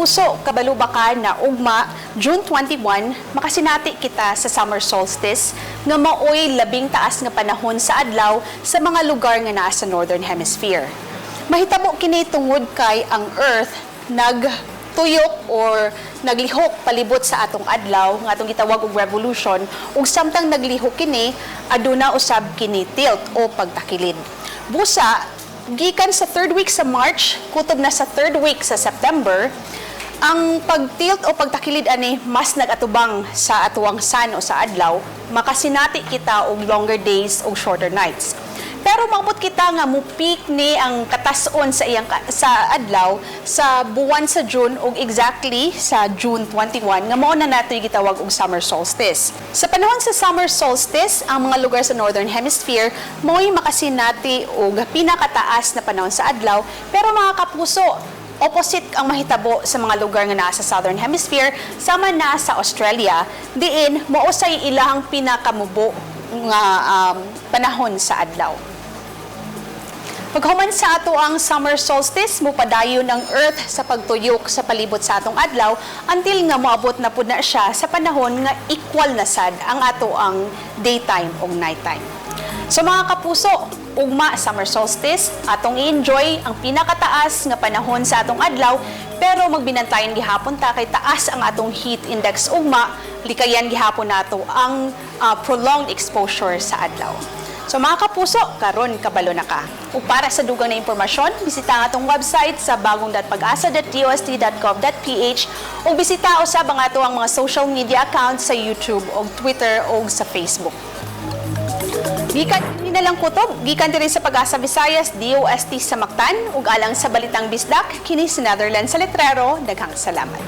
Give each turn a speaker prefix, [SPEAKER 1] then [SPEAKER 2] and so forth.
[SPEAKER 1] Kapuso, kabalo ba ka na ugma, June 21, makasinati kita sa summer solstice nga maoy labing taas nga panahon sa adlaw sa mga lugar nga naa sa Northern Hemisphere? Mahitabo kini tungod kay ang Earth nagtuyok or naglihok palibot sa atong adlaw nga atong gitawag og revolution, ug samtang naglihok kini, aduna usab kini tilt o pagtakilid. Busa gikan sa third week sa March kutob na sa third week sa September, ang pag-tilt o pagtakilid ani mas nagatubang sa atuang sun o sa adlaw, makasinati kita og longer days o shorter nights. Pero maabot kita nga mo-peak ni ang katason sa adlaw sa buwan sa June ug exactly sa June 21 nga mao na natoy gitawag og summer solstice. Sa panahon sa summer solstice, ang mga lugar sa Northern Hemisphere mo'y makasinati og pinakataas na panahon sa adlaw, pero mga kapuso, opposite ang mahitabo sa mga lugar nga naa sa Southern Hemisphere, sama na sa Australia, diin mao say ilahang pinakamubo nga panahon sa adlaw. Paghuman sa ato ang summer solstice, mupadayon ang Earth sa pagtuyok sa palibot sa atong adlaw until nga moabot na pud na siya sa panahon nga equal na sad ang ato ang daytime ug nighttime. So mga kapuso, ugma summer solstice, atong i-enjoy ang pinakataas nga panahon sa atong adlaw, pero magbinantayan gihapon ta kay taas ang atong heat index ugma, likayan gihapon nato ang prolonged exposure sa adlaw. So mga kapuso, karon kabalo na ka. Ug para sa dugang na impormasyon, bisita ang atong website sa bagong.pagasa.dost.gov.ph o bisita usab ang ato ang mga social media accounts sa YouTube o Twitter o sa Facebook. Gikan ni na lang kutob, gikan diri sa Pag-asa Visayas, DOST sa Mactan, ug alang sa Balitang Bisdak, kini si Netherlands sa Letrero, daghang salamat.